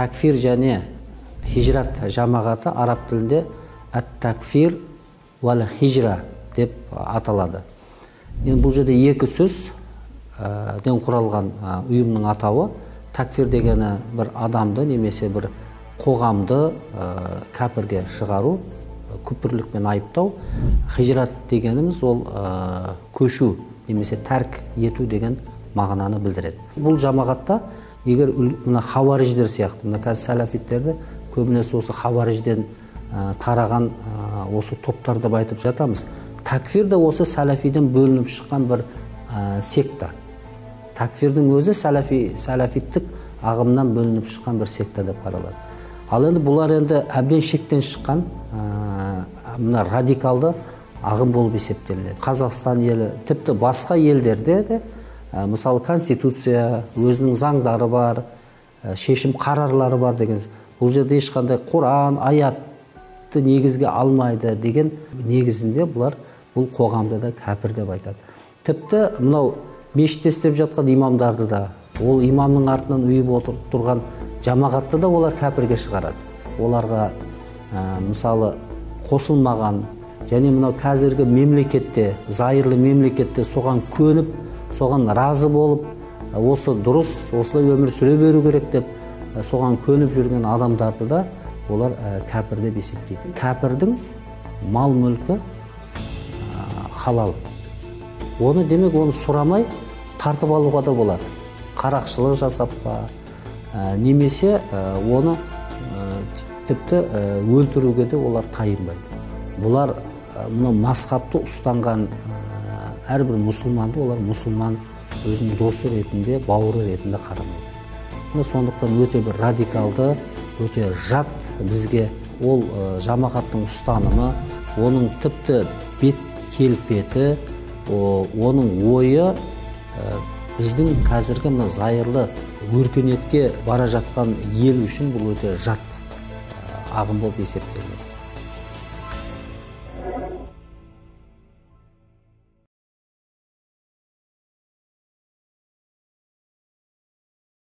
Такфир және хижрат жамағаты араб тілінде ат-такфир уал хижра деп аталады. Енді бұл жерде екі сөз ден құралған ұйымның атауы. Такфир дегені бір адамды немесе бір қоғамды кәпірге шығару, күпірлікпен айыптау. Хижрат дегеніміз ол көшу немесе тәрк ету деген мағынаны білдіреді. Бұл жамағатта егер мына хавариждер сияқты, мына қазір сәләфиттерді көбінесе осы хаварижден тараған осы топтар деп айтып жатамыз. Такфир де осы сәләфиден бөлініп шыққан бір секта. Такфирдің өзі сәләфиттік ағымнан бөлініп шыққан бір секта деп қаралады. Ал енді бұлар енді әбден шектен шыққан мына радикалды ағым болып есептелінеді. Қазақстан елі, тіпті басқа елдерде де, мысалы, конституция, өзінің заңдары бар, шешім қарарлары бар деген. Бұл жерде ешқандай Құран, аятты негізге алмайды деген негізінде бұлар бұл қоғамды да кәпір деп айтады. Тіпті мынау мешітте істеп жатқан имамдарды да, ол имамның артынан үйіп отырып тұрған жамағатты да олар кәпірге шығарады. Оларға мысалы қосылмаған және мынау қазіргі мемлекетте, зайырлы мемлекетте соған көніп, соған разы болып, осы дұрыс, осылай өмір сүре беру керек деп соған көніп жүрген адамдарды да олар кәпір деп есептейді. Кәпірдің мал мүлкі халал. Оны демек, оны сұрамай тартып алуға да болады. Қарақшылық жасап па, немесе оны тіпті өлтіруге де олар тайынбайды. Бұлар мынау мазхабты ұстанған әрбір мұсылманды олар мұсылман өзінің досы ретінде, бауыры ретінде қарамайды. Мына сондықтан өте бір радикалды, өте жат бізге ол жамағаттың ұстанымы, оның тіпті бет келбеті, оның ойы біздің қазіргі мына зайырлы өркениетке бара жатқан ел үшін бұл өте жат ағым болып есептелінеді.